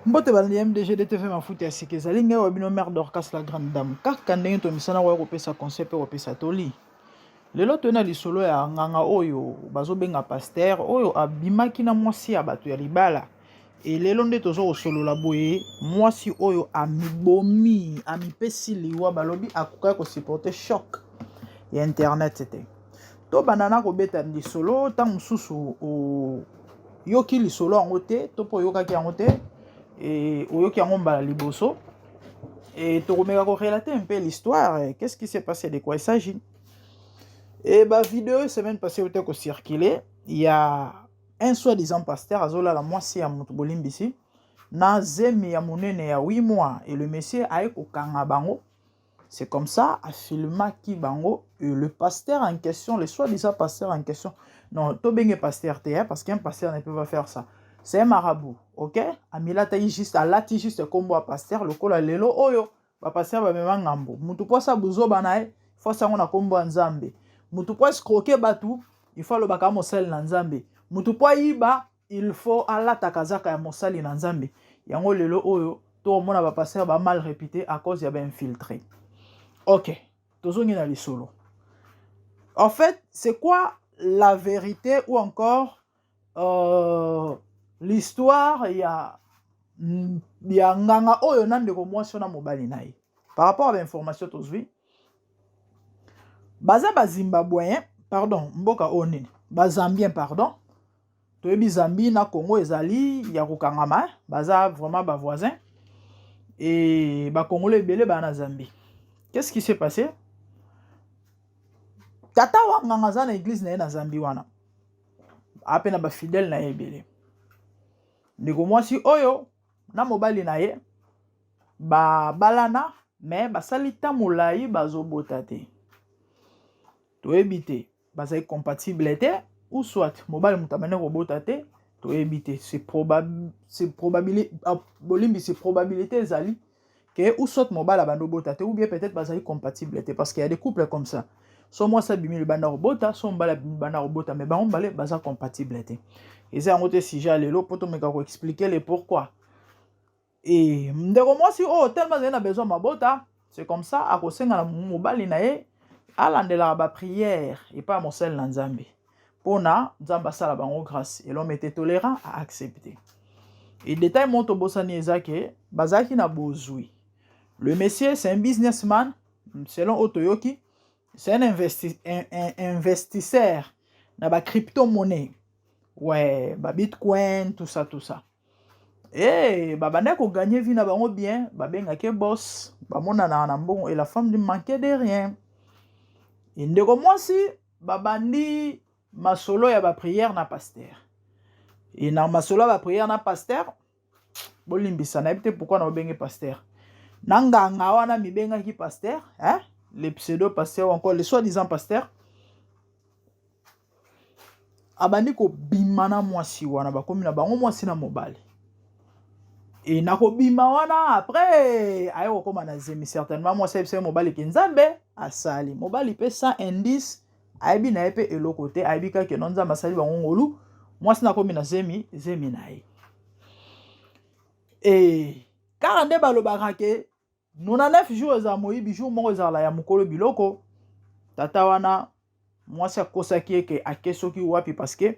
Mbote balandi ya MDG DTV mafuta ya sika ezali ngai wa bino mère Dorcas la grande dame kaka ndenge tomisana koya kopesa conseil mpe kopesa toli. Lelo toye na lisolo ya nganga oyo bazobenga pasteur oyo abimaki na mwasi ya bato ya libala e lelo nde toza kosolola boye mwasi oyo amibomi amipesi liwa balobi akokaki kosupporte choc ya internet te. Tobanda na kobeta lisolo ntango mosusu oyoki lisolo yango te to mpe oyokaki yango te e, oyoki yango mbala liboso e tokomeka korelate mpe l'histoire, qu'est-ce qui s'est passé, de quoi il s'agit. E bavideo semaine passée ote kocircule ya un soi-disant pasteur azolala mwasi ya moto, bolimbisi, na zemi ya monene ya 8 mois et le monsieur aye kokanga bango. C'est comme ça, afilmaki bango et le pasteur en question, le soi-disant pasteur en question, non, tobenge pasteur te, hein, parce qu'un pasteur ne peut pas faire ça. C'est un marabout, ok? Amilataki juste, alati juste kombo ya pasteur lokola lelo oyo bapasteur bamema ngambo. Mutu po asa buzoba na ye, faut asango na kombo ya Nzambe. Mutu po escroquer bato, il faut alobaka mosali na Nzambe. Mutu po ayiba, il faut alata kazaka ya mosali na Nzambe. Yango lelo oyo tokomona bapasteur ba mal réputé à cause ya bainfiltré. Ok, tozongi na lisolo. En fait, c'est quoi la vérité ou encore l'histoire ya nganga oyo na ndeko mwasi na mobali na ye? Par rapport à bainformation tozwi, baza bazimbabwéen, pardon, mboka oyo nini, bazambien, pardon. Toyebi Zambie na Congo ezali ya kokangama, baza vraiment bavoisin e bakongolo ebele baa na Zambie. Qu'est-ce qui s'est passé? Tata wa nganga aza na église na ye na Zambie wana, ape na bafidèle na ye ebele. Ndeko mwasi oyo na mobali na ye babalana, me basali ta molai bazobota te. Toyebi te bazali compatible te ou soit mobali moto abandi kobota te, toyebi te. C'est probabilité, bolimbisi, probabilité ezali ke ou soit mobali abandi obota te ou bien peut-être bazali compatible te, parce qu'il y a des couples comme ça, so mwasi abimi libanda kobota, so mobali abimi libanda kobota, mais bango mibale baza compatible te. Eza yango te sujet ya lelo mpo tomeka koexpliquer le pourquoi. E ndeko mwasi oyo tellement azali na besoin mabota, c'est comme ça akosenga na mobali na ye alandelaka baprière epai ya mosali na Nzambe mpona Nzambe asala bango grâce. Et l'homme était tolérant, a accepté. Et détail moko tobosani eza ke bazalaki na bozwi. Le monsieur, c'est un businessman selon oyo toyoki, c'est un investisseur na bacrypto-monnaie, ouais, babitcoin, tout ça, tout ça. E babandaki kogagner vie na bango bien, babengaki boss, bamonanaka na mbongo et la femme ne manquait de rien. E ndeko mwasi babandi masolo ya baprière na pasteur. E na masolo ya baprière na pasteur, bolimbisa, nayebi te pourquoi na obenge pasteur na nganga wana mibengaki pasteur, hein? Le pseudo pasteur ou encore le soi-disant pasteur abandi kobima na mwasi wana, bakomi na bango mwasi na mobali. E na kobima wana, après aye kokóma na zemi. Certainement mwasi ayebisa ye mobali ke Nzambe asali. Mobali mpe sans indice, ayebi na ye mpe eloko te, ayebi kaka no Nzambe asali bango ngolu, mwasi nakomi na zemi, zemi na ye. E kaka nde balobaka ke 99 jours ezala moyibi, jour moko ezala ya mokolo biloko. Tata wana, mwasi akosaki eke ake soki wapi, parce que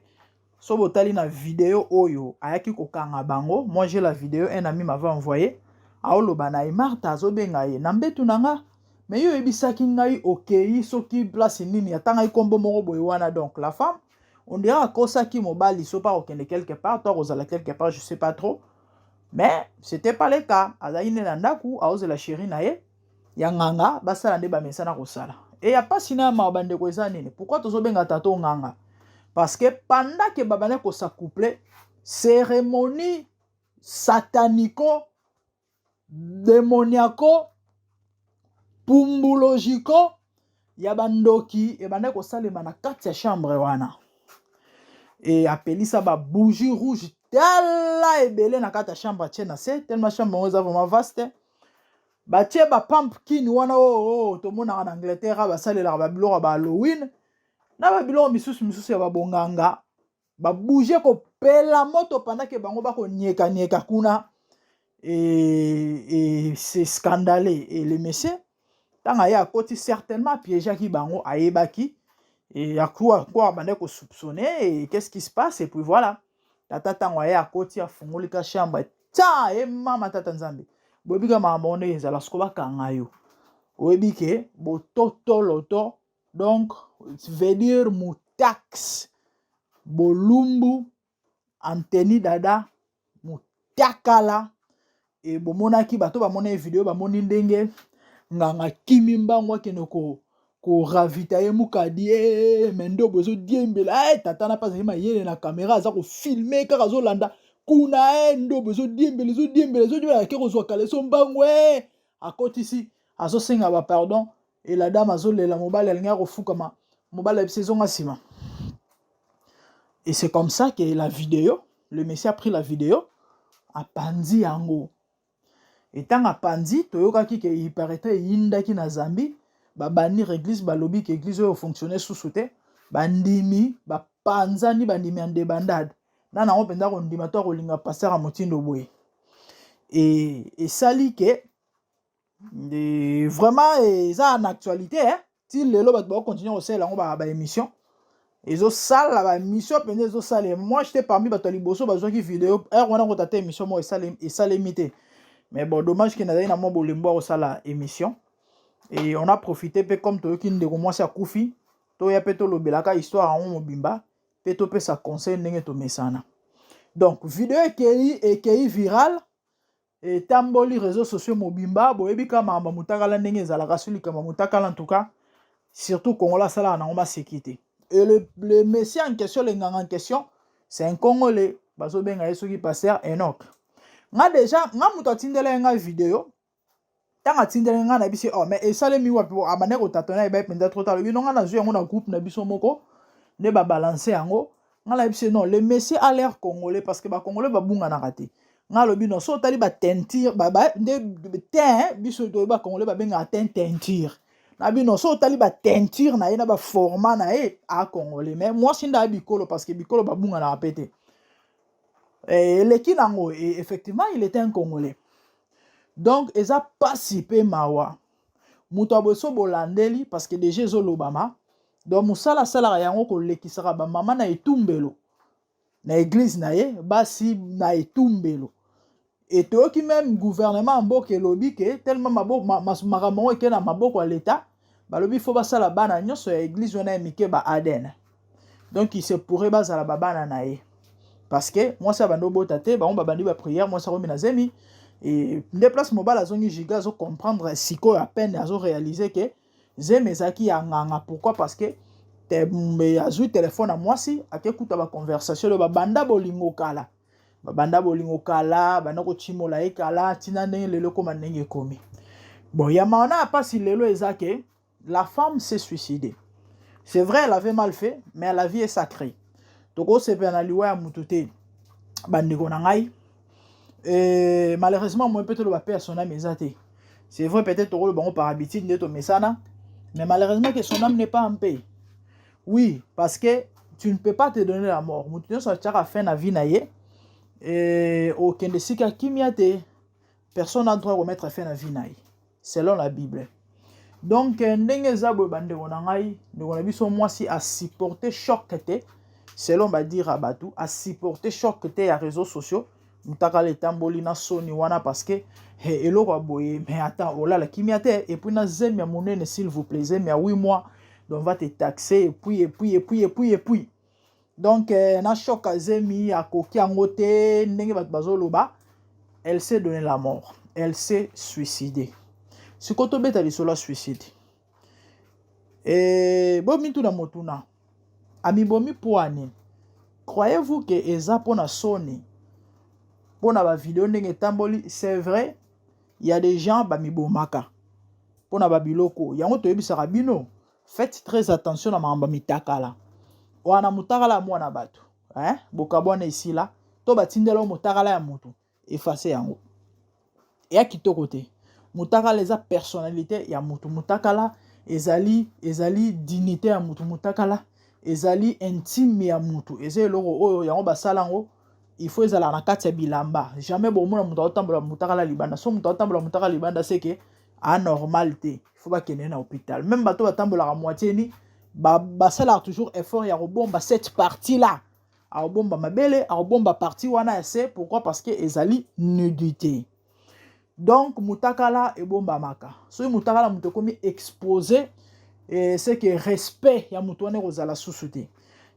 so botali na video oyo ayaki kokanga bango, moi j'ai la vidéo, un ami m'avait envoyé, aoloba na ye, Martha azobenga ye na mbetu na nga, me yo oyebisaki ngai okei soki place nini, atangaki nkombo moko boye wana. Donc la femme, on dirait akosaki mobali so mpa kokende quelque part to akozala quelque part, je sais pas trop, mais c'était pas le cas. Azalaki nde na ndako aozela chéri na ye ya nganga, basala nde bamesana kosala. E ya mpasi na ya mawa, bandeko, eza nini? Pourquoi tozobenga tata nganga? Parce que pendant ke babandi kos'accoupler, cérémonie satanico démoniaco pumbulogiko ya bandoki ebandaki kosalema na kati ya chambre wana. E apelisa babougie rouge tala ebele na kati ya chambre, atie na se, tellement chambre yango eza vraiment vaste. Batie bapumpkin wana oyo tomonaka na Angleterre, basalelaka babiloko ya bahalloween na babiloko misusu misusu ya babonganga. Babougie kopela moto pendant ke bango bakoniekanieka kuna. Et c'est scandaleux. Et le monsieur, ntango aye akoti, certainement apiégeaki bango, ayebaki et akwa kwa abandaki kosoupçonner et qu'est-ce qui se passe. Et puis voilà, tata ntango aye akoti, afungoli ka chambre tia ye mama. Tata Nzambe, boyebi ka makambo ndenge ezala. Siko bakanga yo, oyebi ke bototoloto, donc veut dire mutax bolumbu Anteni Dada mutakala. E bomonaki bato bamona ye video, bamoni ndenge nganga kimi mbangu akende koravitailler mukadi e me ndobo ezodiembela. E tata na mpe azali mayele na kamera, aza kofilmer kaka, azolanda kuna. E ndobo ezodiembela, ezodiembela, ezodiembela, ake kozwa kaleso mbangu, e akotisi, azosenga bapardon. E la dame azolela, mobali alingi akofukama, mobali ayebisi ezonga nsima. Et c'est comme ça que la vidéo, le monsieur a pris la vidéo, apanzi yango. Etango apanzi, toyokaki ke il paraîtrait eyindaki na Zambie, babannir église, balobi ke église oyo fonctionne susu te. Bandimi bapanzani, bandimi ya ndebandade na nango mpenza kondima to akolinga pasteur ya motindo boye. E esali ke vraiment eza en actualité, hein? Ti lelo bato bakocontinuer kosalela yango baémission, ezosala baémission mpenza, ezosalema. Moi, j'étais parmi bato ya liboso bazwaki video heure wana kota te. Émission moko esalemi te, mais bon, dommage ke nazali na mwa bolembo ya kosala émission. Et on a profité mpe, comme toyoki ndeko mwasi akufi, toya mpe tolobelaka histoire yango mobimba mpe topesa conseil ndenge tomesana. Donc video ekei viral, etamboli réseaux sociaux mobimba. Boyebi ka makambo motakala ndenge ezalaka. So likambo motakala, en tout cas surtout Congolais asalaka nango maseki te. Et le monsieur en question, le nganga en question, c'est un Congolais, bazobenga ye soki pasteur Enoch. Nga déjà, nga moto atindela ye nga video. Ntango atindeli nga na biso, oh, mais esalemi wapi? Abandaki kotatona, ebai mpenza trop tard. Alobi no, nga nazwi yango na groupe na biso moko nde babalance yango. Nga na biso, non, le monsieur a l'air congolais, parce que bacongolais babunganaka te. Nga alobi non, so otali bateinture nde teint, biso toyebi bacongolais babengaka teint, teinture na bino. So otali bateinture na ye na baformat na ye, acongolais, mais mwasi nde aya bikolo, parce que bikolo babunganaka mpe te. Eleki nango, effectivement il était un Congolais. Donc eza pasi mpe mawa. Moto ya boye so bolandeli, parce que déjà ezolobama. Donc mosala asalaka yango, kolekisaka bamama na etumbelo na église na ye, basi na etumbelo. E toyoki même gouvernement ya mboka elobi ke tellement makambo yango eke na maboko ya leta, balobi fo basala bana nyonso ya église wana ya mike ba ADN. Donc il se pourrait bazala babana na ye, parce que mwasi abandi obota te, bango babandi baprière, mwasi akomi na zemi. E nde place mobali azongi giga, azocomprendre sikoyo à peine, azoréaliser ke zemi ezalaki ya nganga. Pourquoi? Parce que azwi telefone ya mwasi, akekuta baconversation oyo babanda bolingo kala, babanda bolingo kala, banda kotimola ye kala, ntina ndenge lelo ekóma ndenge ekomi. Bon, ya mawa na ya mpasi lelo eza ke la femme s'est suicidée. C'est vrai, elle avait mal fait, mais la vie est sacrée. Tokosepela na liwa ya mutu te, bandeko na ngai. Malheureusement, moi mpe toloba mpe ya son âme eza te. C'est vrai, peut-être tokoloba bango par habitude nde tomesana, mais malheureusement que son âme n'est pas en paix. Oui, parce que tu ne peux pas te donner la mort. Motu nyonso atiaka fin na vie na ye, okende esika kimia te. Personne n'a droit komettre fin na vie na ye selon la Bible. Donc ndenge eza boye, bandeko na ngai, ndeko na biso mwasi asupporte choc te, selon badire ya bato, asupporte choc te ya réseaux sociaux, mutakala etamboli na soni wana, parce que eloko ya boye, mais attends, olala kimia te. Et puis na zemi ya monene, s'il vous plaît, zemi ya 8 mois, donc va te taxer. Et puis et puis et puis et puis et puis donc na choc ya zemi, akoki yango te. Ndenge bato bazoloba, elle s'est donné la mort, elle s'est suicidée. Sikoyo tobeta lisolo ya suicide. E bomituna motuna: amibomi mpo ani? Croyez-vous ke eza mpona soni, mpona bavideo ndenge etamboli? C'est vrai, y a des gens bamibomaka mpona babiloko yango. Toyebisaka bino, faites très attention na makambo ya mitakala wana. Motakala ya mwana bato, hein? Bokabwana esila to batindela motakala ya motu, efface yango, eya kitoko te. Motakala eza personnalité ya motu, motakala ezali dignité ya motu, motakala ezali intime ya motu, eza eloko oyo yango basala yango. Il faut ezala na kati ya bilamba. Jamais bomona moto aotambola mutakala libanda. So moto aotambola mutakala libanda, c'est que anormal te, il faut bakende na hôpital. Même bato batambolaka moitié ni, basalaka toujours effort ya kobomba cette partie là, akobomba mabele, akobomba partie wana ya se. Pourquoi? Parce que ezali nudité. Donc mutakala ebombamaka. Soki mutakala moto ekomi exposé, c'est que respect ya moto wana ekozala susu te.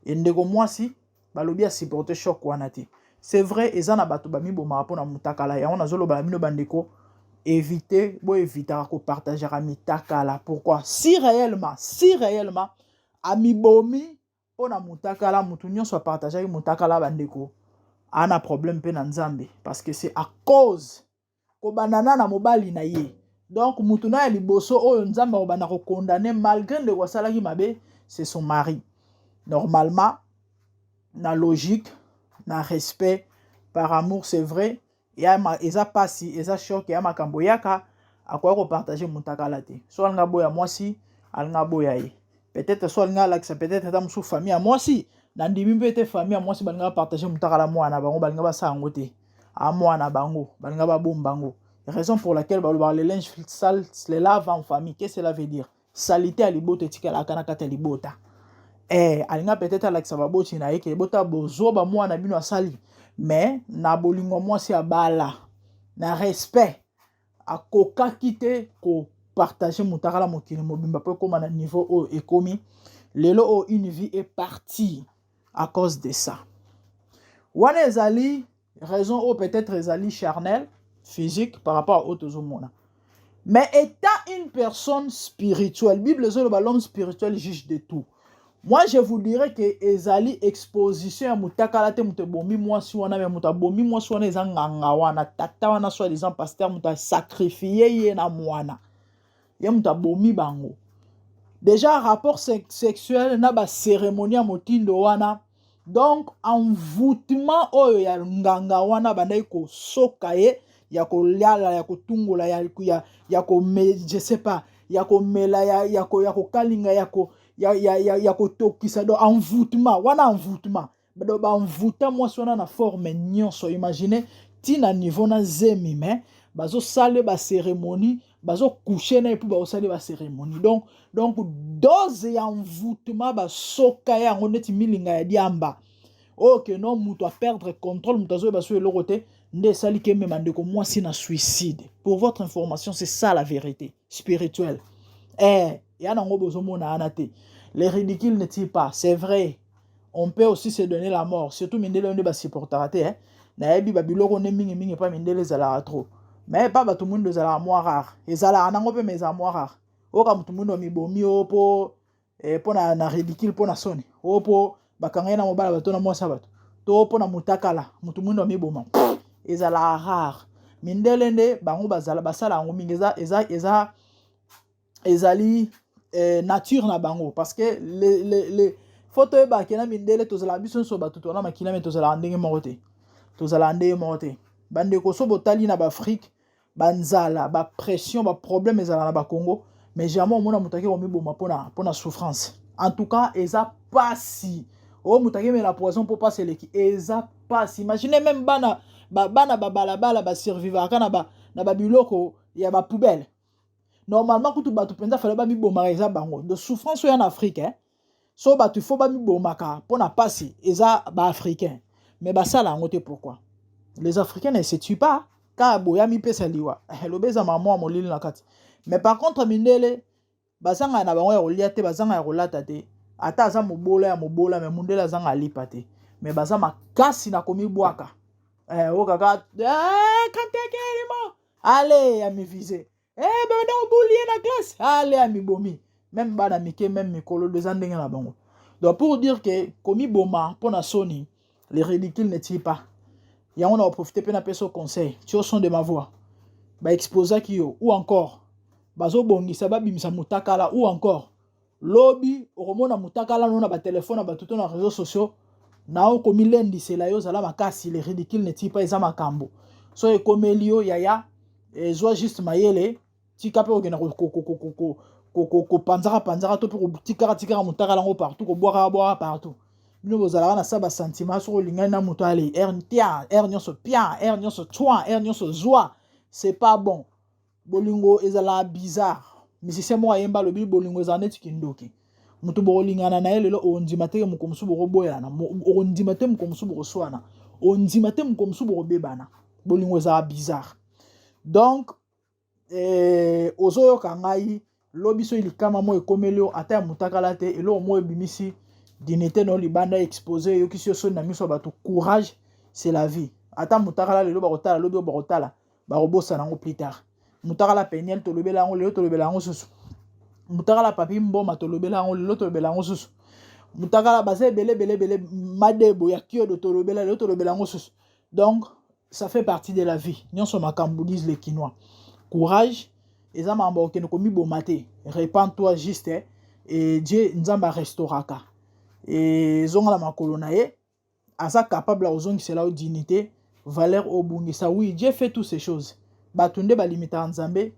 E ndeko mwasi balobi asupporte choc wana te. C'est vrai, eza na bato bamibomaka mpona mutakala. Yango nazoloba na bino bandeko, éviter, boevitaka kopartageaka mitakala. Pourquoi? Si réellement amibomi mpona mutakala, motu nyonso apartageaki mutakala, bandeko, ana problème mpe na Nzambe, parce que c'est à cause kobandana na mobali na ye. Donc mutu na ya liboso oyo Nzambe akobanda kocondamner, malgré ndeko asalaki mabe, c'est son mari. Normalement, na logique, na respect, par amour, c'est vrai, eza pasi, eza choc ya makambo yaka, akoya kopartage mutakala te. So alinga boya mwasi, alinga boya ye peut-être, so alinga alakisa peut-être ata mosusu famille ya mwasi. Nandimi mpe te famille ya mwasi balinga bapartage mutakala mwana bango, balinga basala yango te. Amwana bango balinga babomba bango, raison pour laquelle balobaka: "Le linge sale se lave en famille." Qu'est-ce que cela veut dire? Saleté ya libota etikalaka na kati ya libota. Alinga peut-être alakisa baboti na ye ke bota bozoba mwana bino asali. Mais na bolingo mwasi abala, na respect, akokaki te kopartage motakala mokili mobimba mpo ekóma na niveau oyo ekomi lelo oyo. Une vie est partie à cause de ça. Wana ezali raison oyo peut-être ezali charnel, physique, par rapport à oyo tozomona. Mais étant une personne spirituelle, Bible ezoloba: "L'homme spirituel juge de tout." Moi, je vous dirais que ezali exposition ya motakala te moto ebomi mwasi wana. Me moto abomi mwasi wana eza nganga wana, tata wana, soi-disant pasteur, moto asacrifie ye na mwana ye, moto abomi bango. Déjà rapport sexuel na bacérémonie ya motindo wana, donc envoûtement oyo ya nganga wana bandaki kosoka ye, ya koliala, ya kotungola, ya kome, je sais pas, ya komela, ya kokalinga, ya kotokisa. Donc envoûtement wana, envoûtement, donc baenvoûta mwasi wana na forme nyonso. Imagine ntina niveau na zemi, me bazosala bacérémonie, bazocoucher na ye mpo bazosala bacérémonie. Donc dose ya envoûtement basoka ye yango neti milinga ya diamba oyo ke no moto aperdre contrôle, moto azoyeba so eloko te, nde esali ke emema ndeko mwasi na suicide. Pour votre information, c'est ça la vérité spirituelle. Ya nango bozomona wana te. Les ridicules ne tient pas. C'est vrai, on peut aussi se donner la mort, surtout mindele oyo nde basupportaka te, eh? Nayebi babiloko nde mingimingi epa mindele ezalaka trop, mais pa bato mwindo ezalaka mwa rare. Ezalaka nango mpe, mais ezala mwa rare. Oyoka motu mwindo mibomi oyo mpo mpo na ridicule, mpo na soni oyo, mpo bakanga ye na mobala bato, na mwasi ya bato, to mpo na motakala. Motu mwindo amiboma, ezalaka rare. Mindele nde bango bazala basala yango mingi. Eza ezali nature na bango, parce que le faut toyebake na mindele tozalaka biso nyonso bato tona makila, me tozalaka ndenge moko te, tozalaka ndenge moko te. Bandeko, so botali na baAfrique, banzala, bapression, baproblème ezalaka na baCongo, mais jamais omona moto ake komiboma mpona souffrance. En tout cas, eza pasi oyo moto akemela poison mpo pasi eleki, eza pasi. Imagine même bana bana babalabala basurvivaka na babiloko ya bapoubelle. Normalement kutu bato mpenza fale bamibomaka eza bango de souffrance oyo ya na Afrique, eh? So bato ifo bamibomaka mpona pasi eza baAfricain, mais basala yango te. Pourquoi les Africains ne se tuent pas? Kaka boye amipesa liwa, elobi eza mwa molili na kati. Mais par contre mindele bazangaka na bango ya kolia te, bazanga ya kolata te. Ata aza mobola ya mobola, me mundele azanga alipa te, me baza makasi na komibwaka. Oyo kaka kantekelimo ale amivise, babanda kobuli ye na classe, ale amibomi. Même bana mike, même mikolo, eza ndenge na bango. Donc pour dire que komiboma mpona soni, les ridicules ne tient pas. Yango na koprofite mpe napesa conseil. Tu au son de ma voix, baexposaki yo ou encore bazobongisa babimisa motakala, ou encore lobi okomona motakala no na batelefone na bato to na réseaux sociaux na okomilendisela yo, ozala makasi. Le ridicule ne tient pas. Eza makambo so ekomeli yo, yaya, ezwa juste mayele, tika mpe okende kopanzaka panzaka to mpe kotikaka tikaka motakala yango partout, kobwakaka bwaka partout. Bino bozalaka na sa basentiment, soki olingani na moto, ale air tia air nyonso, pia air nyonso, twa air nyonso, zwa, c'est pas bon. Bolingo ezalaka bizarre. Musicien moko ayemba, alobi bolingo ezala neti kindoki. Moto bokolingana na ye lelo, ondima te moko mosusu bokoboyana, okondima te moko mosusu bokoswana, ondima te moko mosusu bokobebana. Bolingo ezalaka bizarre. Donc ozoyoka ngai, lobi soki likama moko ekomeli yo, ata ya motakala te, eloko moko ebimisi dignité na yo libanda, expose, eyokisi yo soni na miso ya bato, courage, c'est la vie. Ata motakala lelo bakotala, lobi oyo bakotala, bakobosana yango plus tard. Motakala Peniel, tolobela yango lelo, tolobela yango susu. Motakala Papi Mboma, tolobela yango lelo, tolobela yango susu. Motakala baza ebele ebele ebele. Madebo ya Kiodo, tolobela lelo, tolobela yango susu. Donc ça fait partie de la vie, nyonso makambo, disent les Kinois. Courage, eza makambo okende komiboma te. Repens-toi juste et Dieu, Nzambe arestauraka. Ezonga na makolo na ye, aza capable ya kozongisela yo dignité, valeur obungisa. Oui, Dieu fait toutes ces choses. Bato nde balimitaka Nzambe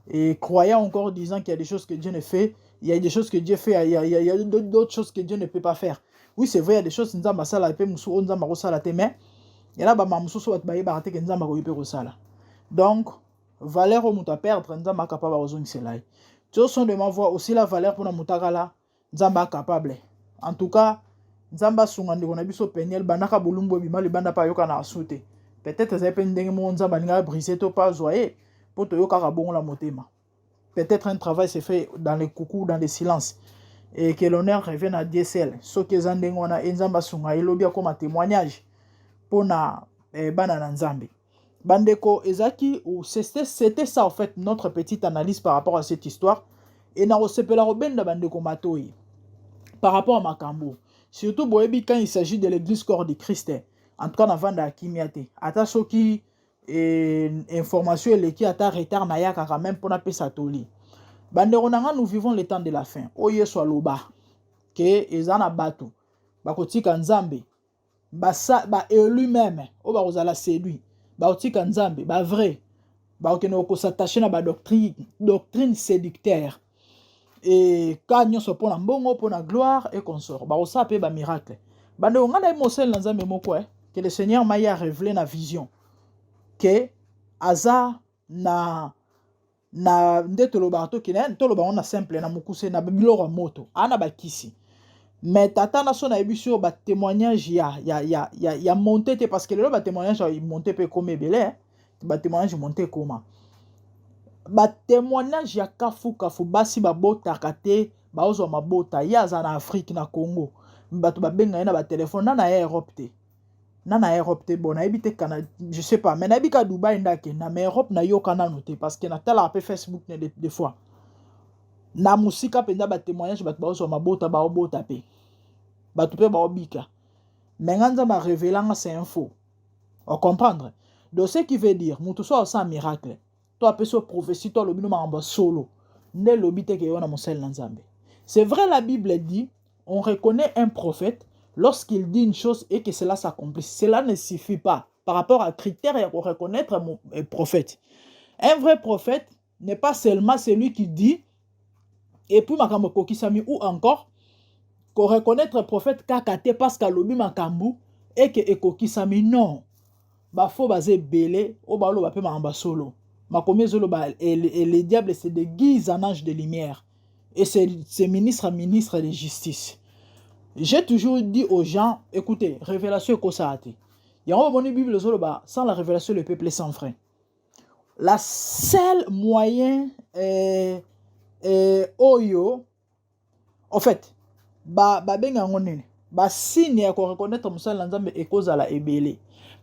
et croyant encore, disant qu'il y a des choses que Dieu ne fait, il y a des choses que Dieu fait, il y a d'autres choses que Dieu ne peut pas faire. Oui, c'est vrai, il y a des choses Nzambe asala mpe, mosusu oyo Nzambe akosala te, mais yana bamama mosusu bato bayebaka te ke Nzambe akoki mpe kosala. Donc valeur oyo moto aperdre, Nzambe acapable akozongisela ye. Au son de ma voix aussi, la valeur mpona motakala, Nzambe acapable. En tout cas, Nzambe asunga ndeko na biso Peniel. Bandaka bolumbu ebima libanda mpe ayokana asu te. Peut-être ezali mpe ndenge moko Nzambe alingaka brise to mpe azwa ye mpo toyokaka bongo na motema. Peut-être un travail se fait dans les coucou, dans le silence, et que l'honneur revienne à Dieu seul. Soki eza ndenge wana e, Nzambe asunga ye, lobi akoma témoignage mpona bana na Nzambe. Bandeko, ezalaki, c'était ça en fait notre petite analyse par rapport à cette histoire. E na kosepela kobenda bandeko matoi par rapport à makambo, surtout boyebi, quand il s'agit de l'Église Corps de Christ, en tout cas navanda ya kimia te. Ata soki information eleki, ata retard, nayakaka même mpona pesa toli. Bandeko na nga, nous vivons le temps de la fin oyo Yesu aloba ke eza na bato bakotika Nzambe, baélu même oyo bakozala séduit, bakotika Nzambe, bavrai bakokende kos'attacher na badoctrine, doctrine séducteur e ka nyonso mpona mbongo, mpona gloire et consort. Bakosala mpe bamiracle. Bandeko, ngai nayebi mosali na Nzambe moko que le Seigneur m'a révélé na vision ke aza na nde tolobaka, tokende toloba ngo na simple, na mokuse, na biloko ya moto, aa na bakisi. Mais tata na so nayebi so batémoignage ya monte te, parce que lelo batémoignage ya monte mpe ekoma ebele. Batémoignage monte ekoma, batémoignage ya kafukafu. Basi babotaka te, baozwa mabota. Ye aza na Afrique, na Congo. Bato babenga ye na batelefone. Na ye Europe te, na Europe te. Bon, nayebi te kana, je sais pas, mais nayebi ka Dubai nde akenda, mais Europe nayoka nano te, parce que natalaka mpe Facebook ne des fois na mosika mpenza. Batémoignage, bato baozwa mabota, baobota mpe, bato mpe baobika. Mais nga Nzambe arevelanga, c'est un faux, ocomprendre. Donc ce qui veut dire, moto so asala miracle to apesi yo prophétie to alobi no makambo ya solo, nde elobi te ke yo na mosali na Nzambe. C'est vrai, la Bible dit: on reconnaît un prophète lorsqu'il dit une chose et que cela s'accomplisse. Cela ne suffit pas par rapport à critère ya reconnaître un prophète. Un vrai prophète n'est pas seulement celui qui dit et puis makambo ekokisami, ou encore koreconnaître prophète kaka te parce qu'alobi makambo eke ekokisami. Non, bafaux baza ebele oyo baloba mpe makambo ya solo. Makomi ezoloba: le diable se déguise en ange de lumière et c'est ministre de justice. J'ai toujours dit aux gens: écoutez, révélation ekosala te. Yango bomoni, Bible ezoloba: sans la révélation, le peuple est sans frein. La seule moyen oyo en fait babenga yango nini, basigne ya koreconnaître mosali na Nzambe ekozala ebele,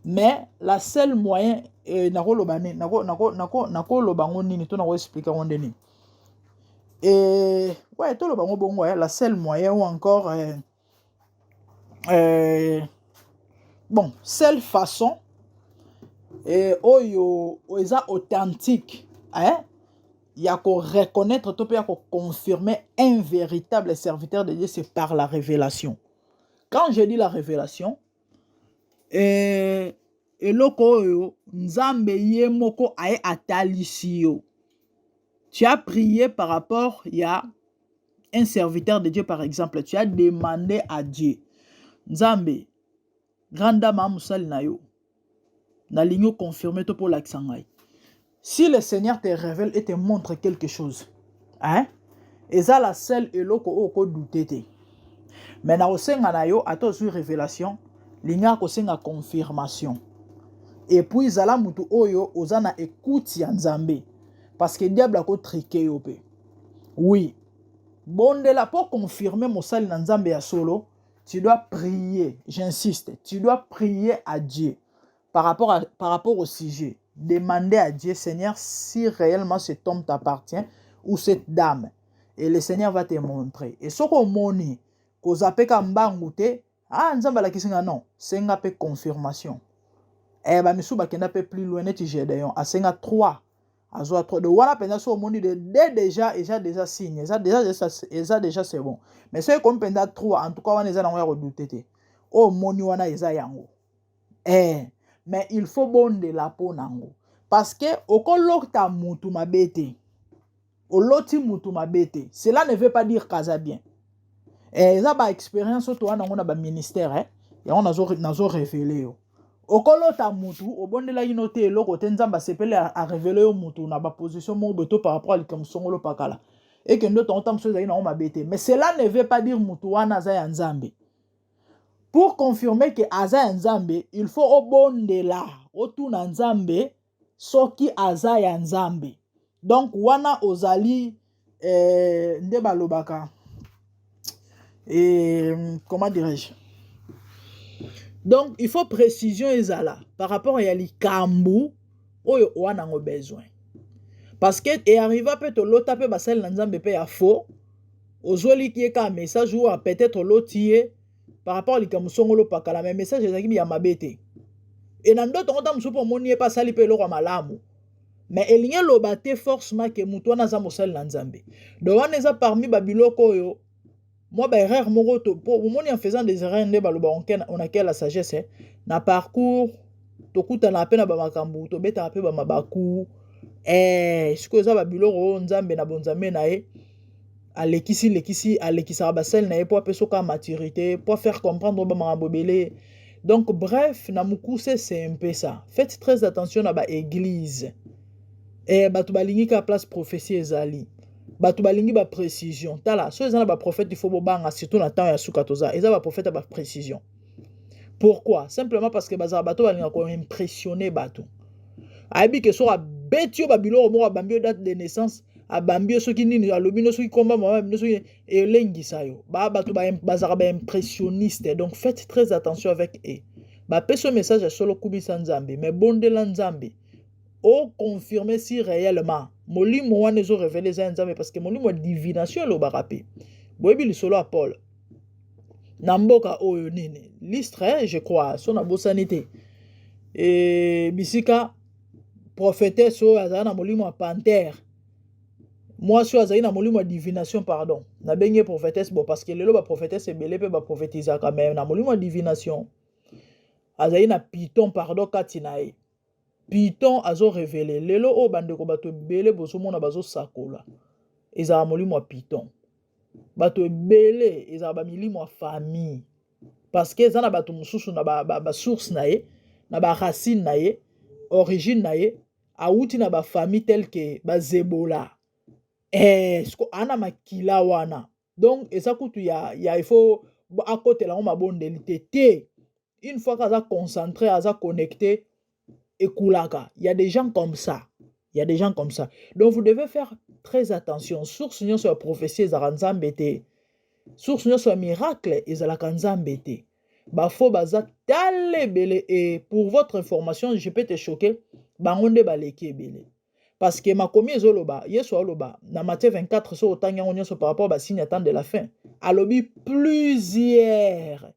mais la seule moyen nakoloba nini, nakoloba yango nini to nakoexpliquer yango nde nini, ouais, toloba yango bongo, la seule moyen ou encore bon, seule façon oyo eza authentique ya koreconnaître to mpe ya koconfirmer un véritable serviteur de Dieu, c'est par la révélation. Quand je dis la révélation, eloko oyo Nzambe ye moko aye atalisi yo. Tu as prié par rapport ya un serviteur de Dieu, par exemple, tu as demandé à Dieu. Nzambe, grande dame a mosali na yo, nalingi oconfirme to mpo olakisa ngai. Si le Seigneur te révèle et te montre quelque chose, hein, eza la seule eloko oyo okodute te. Mais nakosenga na yo, ata ozwi révélation, linga kosenga confirmation. Et puis zala mutu oyo oza na écoute ya Nzambe, parce que diable akotrike yo mpe. Oui, bondela po confirmer mosali na Nzambe ya solo. Tu dois prier, j'insiste, tu dois prier à Dieu par rapport au sujet. Demander à Dieu: Seigneur, si réellement cet homme t'appartient ou cette dame. Et le Seigneur va te montrer. Et soki omoni kozapeka mbangu te, ah, Nzambe alakisi nga, non, senga mpe confirmation. Eh, bamisu bakenda mpe plus loin, neti Gédéon asenga 3, azwa 3 de wana mpenza. So omoni de de déjà, eza déjà signe, eza déjà c'est bon. Mais soki ekomi mpenza 3, en tout cas wana eza nango ya kodute te. Oyo omoni wana eza yango. Eh, mais il faut bondela mpo nango, parce que okolota mutu mabe te. Oloti mutu mabe te, cela ne veut pas dire qu'aza bien. Eh, eza baexpérience oyo towana nango na baministère. Eh, yango nazo révéler yo. Okolota mutu, obondelaki no te, eloko te, Nzambe asepeli, arévéler yo mutu na baposition moko boye to par rapport à likambo songolo pakala, ekende otango ta mosusu ezali nango mabe te. Mais cela ne veut pas dire mutu wana aza ya Nzambe. Pour confirmer ke aza ya Nzambe, il faut obondela, otuna Nzambe soki aza ya Nzambe. Donc wana ozali, eh, nde balobaka, eh, comment dirais-je, donc il faut précision ezala par rapport ya likambo oyo owa nango besoin. Parce que earriva mpe tolota mpe basali na Nzambe mpe ya faux. Ozweliki ye kaka message oyo, peut-être oloti ye par rapport likambo songolo pakala, mais message ezalaki ya mabe te. E na ndoto ngo ta mosusu mpe omoni ye mpe asali mpe eloko ya malamu, mais elingi eloba te forcément ke motu wana aza mosali na Nzambe. Donc wana eza parmi babiloko oyo mwa baerreur moko to po omoni. En faisant des erreurs, nde baloba on acquiert la sagesse. Eh? Na parcours tokutana mpe na bamakambo, tobetaka mpe bamabaku. Eh, sikoyo eza babiloko oyo Nzambe na bonzambe na ye alekisi lekisi, alekisaka basali na ye mpo apesa oka maturité, mpo faire comprendre bamakambo ebele. Donc bref, na mokuse, c'est un peu ça. Faites très attention na baéglise. Eh, bato balingi kaka place prophétie ezali, bato balingi baprécision. Tala, so eza na baprophète, il faut bobanga, surtout na ntango ya suka toza, eza baprophète ya baprécision. Pourquoi? Simplement parce que bazala bato balingaka koimpressionne bato. Ayebi ke soki abeti yo babiloko moko, abambi yo date de naissance, abambi yo soki nini, alobi no soki komba mama bino, soki elengisa yo, bato bazalaka baimpressionniste. Donc faites très attention avec eux. Bapesi yo message ya solo, kumisa Nzambe, mais bondela Nzambe oconfirme si réellement molimo wana ezorévéler eza ya Nzambe, parce que molimo ya divination elobaka mpe. Boyebi lisolo ya Paul na mboka oyo nini, Lystre, je crois, so nabosani te. E, bisika prophétesse oyo azala na molimo ya panthère, mwasi oyo azali na molimo ya divination, pardon, nabengi ye prophétesse, bon, parce que lelo baprophétesse ebele mpe baprophétisaka, mais na molimo ya divination, azali na python, pardon, kati na ye python azorévéler. Lelo oyo bandeko, bato ebele bozomona bazosakola, ezala molimo ya python. Bato ebele ezala bamilimo ya famille, parce que eza na bato mosusu na basource ba na ye, na baracine na ye, origine na ye, awuti na bafamille tel ke bazebola. Eh, siko ana makila wana, donc eza kutu ya il faut akotela yango mabondeli te te. Une fois qu'aza concentré, aza connecté, ekulaka. Il y a des gens comme ça, il y a des gens comme ça. Donc vous devez faire très attention. Source nyonso ya prophétie ezalaka Nzambe te, source nyonso ya miracle ezalaka Nzambe te. Bafaux baza tala ebele. Et pour votre information, je peux te choquer, bango nde baleki ebele, parce que makomi ezoloba, Yesu aloba na Matthieu 24, so otangi yango nyonso par rapport basigne ya temps de la fin, alobi plusieurs,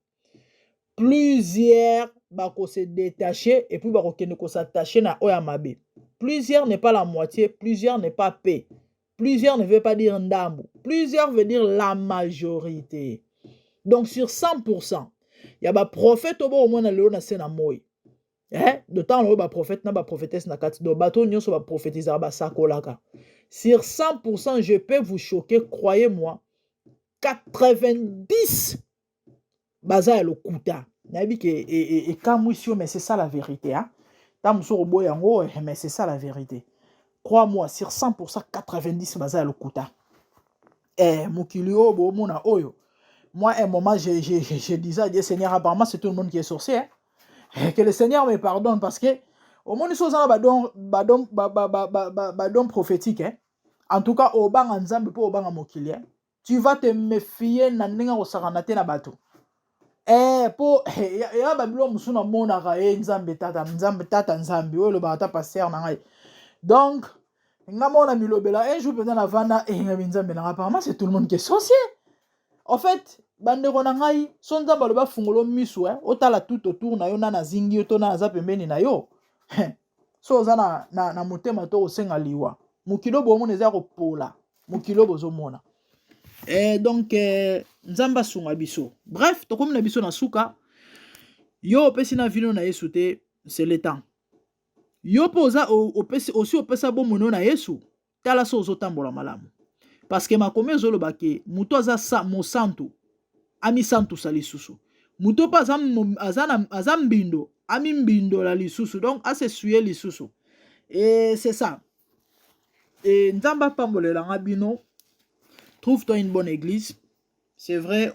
plusieurs bakose détacher et puis bakokende kos'attacher na oyo ya mabe. Plusieurs n'est pas la moitié, plusieurs n'est pas p, plusieurs ne veut pas dire ndambu, plusieurs veut dire la majorité. Donc sur 100% ya baprophète oyo bokomona lelo na se na moi, eh? D'autant oyo baprophète na baprophétesse na kati, donc bato nyonso baprophétisaka, basakolaka, sur 100%, je peux vous choquer, croyez-moi, 90 Baza ya lokuta. Nayebi ke ekamwisi yo, mais c'est ça la vérité, hein. Ntango mosusu okoboya yango, mais c'est ça la vérité. Crois-moi, sur 100%, 90 baza ya lokuta. Mokili oyo boomona oyo, moi, un moment, je disais à Dieu: Seigneur, apparemment c'est tout le monde qui est sorcier, hein? Que le Seigneur me pardonne, parce que omoni so oza na badon prophétique, hein? En tout cas, obanga Nzambe mpo obanga mokili, hein? Tu vas te méfier na ndenge akosakana te na bato, po ya babilo mosusu namonaka ye. Nzambe tata, Nzambe tata, Nzambe oyo elobaka ata pasteur na ngai. Donc nga moko na milobela un jour mpenza, navanda engabi Nzambe na ngai, apparemment c'est tout le monde qui est sorcier. En fait, bandeko na ngai, so Nzambe alobi afungola miso, otala tout autour na yo, nani azingi yo to nani aza pembeni na yo. So oza na motema to kosenga liwa, mokili oyo bomona eza ya kopola, mokili oyo bozomona. Donc Nzambe asunga biso. Bref, tokomi na biso na suka. Yo opesi na vino na Yesu te, c'est le temps. Yo mpe oza opesi osi opesa bomoi na Yesu, tala so ozotambola malamu, parce que makomi ezoloba ke moto aza mosantu amisantusa lisusu, moto mpe aza mbindo amimbindola lisusu, donc asessuyer lisusu. Et c'est ça. Et Nzambe apambolelanga bino. Trouve-toi une bonne église. C'est vrai,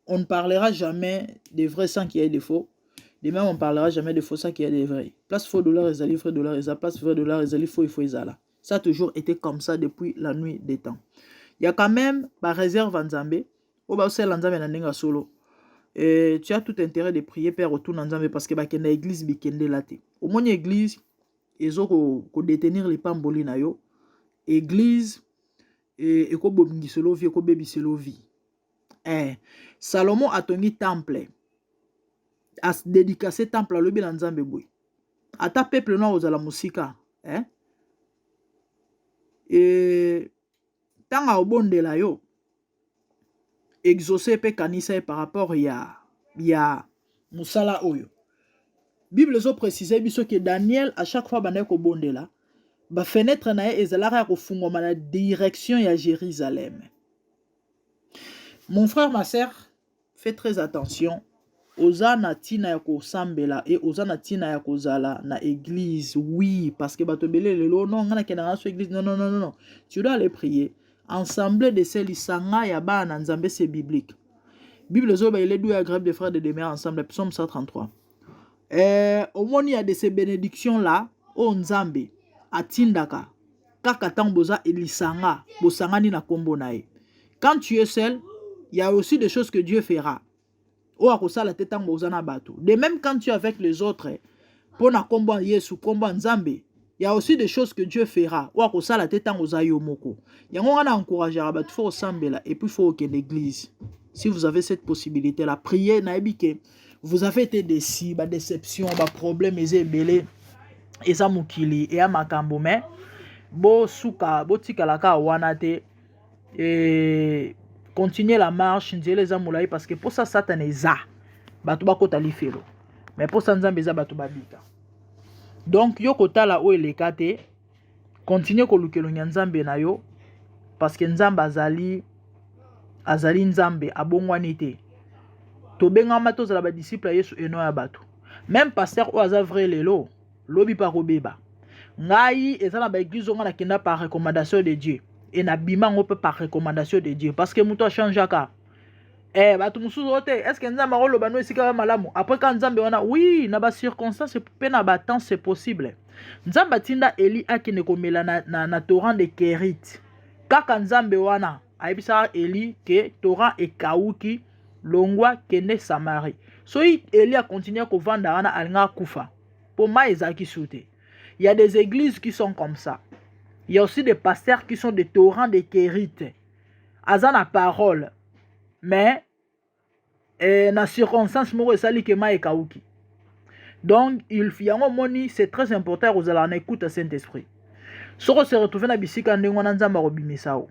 on ne parlera jamais des vrais sans qu'il y ait des faux. De même, on ne parlera jamais de faux sans qu'il y ait des vrais. Place faux dollar ezali, vrai dollar eza. Place vrai dollar ezali, faux, il faut ezala. Ça a toujours été comme ça depuis la nuit des temps. Il y a quand même ba réserve Nzambe oyo baosala Nzambe na ndenge ya solo. Et tu as tout intérêt de prier, père, autour na Nzambe, parce que bakenda église bikendela te. Omoni, église ezo kodétenir lipamboli na yo. Église ekobongisela vie, ekobebisela vie. Salomo atongi temple, adédicace temple, alobi na Nzambe boye: ata peuple no akozala mosika, eh? Ntango akobondela yo, exauce mpe kanisa ye par rapport ya mosala oyo. Bible ezoprécise biso ke Daniel, à chaque fois bandaki kobondela, bafenêtre na ye ezalaka ya kofungwama na direction ya Jérusalem. Mon frère, ma sœur, fais très attention. Oza na ntina ya kosambela e oza na ntina ya kozala na église, oui, parce que bato ebele lelo: non, ngai nakendaka so église. Non, non, non, non, tu dois aller prier. Ensemble de se lisanga ya bana na Nzambe, c'est biblique. Bible ezoloba: il est doux et agréable de frères de demeurer ensemble, psaume 133. Omoni, ya de ces bénédictions là oyo Nzambe atindaka kaka ntango boza elisanga, bosangani na nkombo na ye. Quand tu es seul, il y a aussi des choses que Dieu fera oyo akosala te ntango boza na bato. De même, quand tu es avec les autres mpo na nkombo ya Yesu, nkombo ya Nzambe, il y a aussi des choses que Dieu fera oyo akosala te ntango oza yo moko. Yango nga na encourageaka bato: faut osambela et puis faut okende église si vous avez cette possibilité la prier. Nayebi ke vous avez été déçus, badéception, baproblème eza ebele, eza mokili, eya makambo, mais bosuka, botikala kaka wana te e continuer la marche. Nzela eza molai, parce que mposa Satana eza bato bakota lifelo, mais mposa Nzambe eza bato babika. Donc yo kotala oyo eleka te, continue koluka elongi ya Nzambe na yo, parce que Nzambe azali Nzambe, abongwani te. Tobengama tozala badisciple ya Yesu eno ya bato. Même pasteur oyo aza vrai lelo, lobi mpe akobeba. Ngai eza na baéglise oyo ngai nakenda par recommandation de Dieu e nabima yango mpe par recommandation de Dieu, parce que moto achangeaka. Bato mosusu oyo te, est ce que Nzambe akoloba no esika ya malamu après ka Nzambe wana? Oui, na bacirconstance mpe na batemps, c'est possible. Nzambe atinda Eli akende komela na torrent de Kerit. Kaka Nzambe wana ayebisaka Eli ke torrent ekawuki, longwa, kende Samarie. Soki Eli akontinue kovanda wana, alinga akufa mpo mai ezalaki su te. Il y a des églises qui sont comme ça. Il y a aussi des pasteurs qui sont des torrents de Kérit. Aza na parole, mais na circonstance moko esali ke mai ekauki. Donc il yango omoni, c'est très important kozala na écoute ya Saint-Esprit. Soki ose retrouve na bisika ndenge wana, Nzambe akobimisa yo.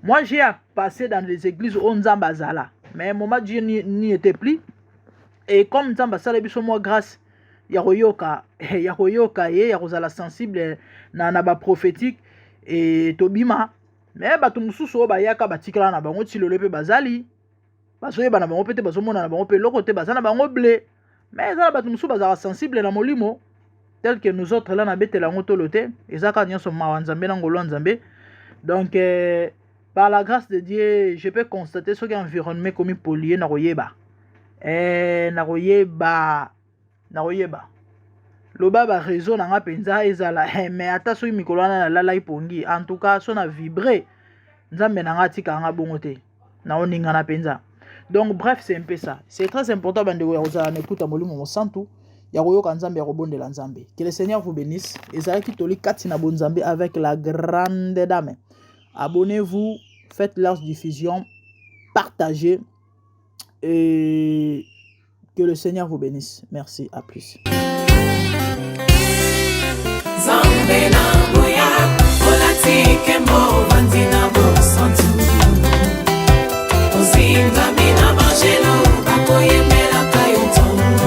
Moi, j'ai passé dans des églises oyo Nzambe azala, mais moment Dieu n'y était plus. Et comme Nzambe asala biso mwa grâce ya koyoka ye, ya kozala sensible na baprophétique e tobima. Mais bato mosusu oyo bayaka, batikala na bango ti lelo mpe bazali. Bazoyeba na bango mpe te, bazomona na bango mpe eloko te, baza na bango ble. Mais eza na bato mosusu bazalaka sensible na molimo, tel que nous autres là, nabetela yango tolo te. Eza kaka nyonso mawa Nzambe na ngolu ya Nzambe. Donc par la grâce de Dieu, je peux constater soki environnement ekomi pollué, nakoyeba, nakoyeba, nakoyeba. Loba baréseau na nga mpenza ezala, mais ata soki mikolo wana nalalaki pongi, en tout cas so na vibre, Nzambe na nga atikaka nga bongo te, naoningana mpenza. Donc bref, c'est un peu ça. C'est très important, bandeko, ya kozala na ekuta Molimo Mosantu, ya koyoka Nzambe, ya kobondela Nzambe. Que le Seigneur vous bénisse. Ezalaki toli kati na bonzambe avec la grande dame. Abonnez-vous, faites large diffusion, partagez et que le Seigneur vous bénisse. Merci, à plus. Nzambe na